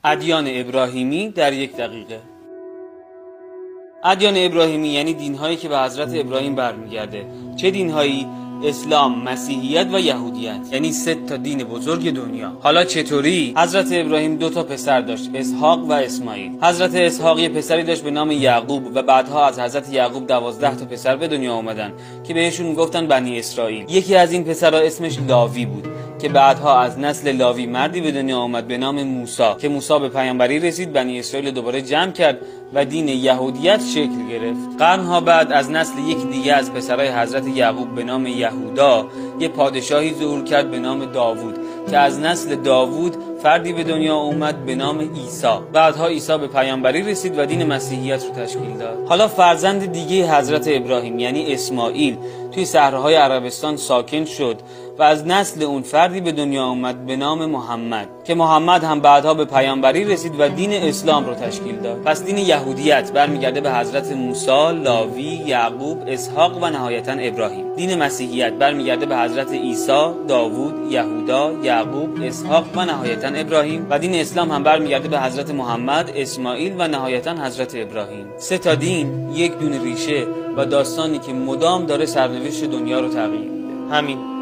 ادیان ابراهیمی در یک دقیقه. ادیان ابراهیمی یعنی دینهایی که به حضرت ابراهیم برمیگرده. چه دینهایی؟ اسلام، مسیحیت و یهودیت، یعنی 3 تا دین بزرگ دنیا. حالا چطوری؟ حضرت ابراهیم 2 تا پسر داشت، اسحاق و اسماعیل. حضرت اسحاق یه پسری داشت به نام یعقوب و بعدها از حضرت یعقوب 12 تا پسر به دنیا آمدن که بهشون گفتن بنی اسرائیل. یکی از این پسرها اسمش لاوی بود که بعدها از نسل لاوی مردی به دنیا آمد به نام موسی که موسی به پیامبری رسید، بنی اسرائیل دوباره جمع کرد و دین یهودیت شکل گرفت. قرنها بعد از نسل یک دیگه از پسرای حضرت یعقوب به نام یهودا یه پادشاهی ظهور کرد به نام داوود که از نسل داوود فردی به دنیا اومد به نام عیسی. بعدها عیسی به پیامبری رسید و دین مسیحیت رو تشکیل داد. حالا فرزند دیگه حضرت ابراهیم یعنی اسماعیل توی صحراهای عربستان ساکن شد و از نسل اون فردی به دنیا اومد به نام محمد که محمد هم بعدها به پیامبری رسید و دین اسلام رو تشکیل داد. پس دین یهودیت برمیگرده به حضرت موسی، لاوی، یعقوب، اسحاق و نهایتا ابراهیم. دین مسیحیت برمیگرده به حضرت عیسی، داوود، یهودا، یعقوب، اسحاق و نهایتا ابراهیم. و دین اسلام هم برمیگرده به حضرت محمد، اسماعیل و نهایتا حضرت ابراهیم. 3 تا دین، یک دونه ریشه و داستانی که مدام داره سرنوشت دنیا رو تغییر میده. همین.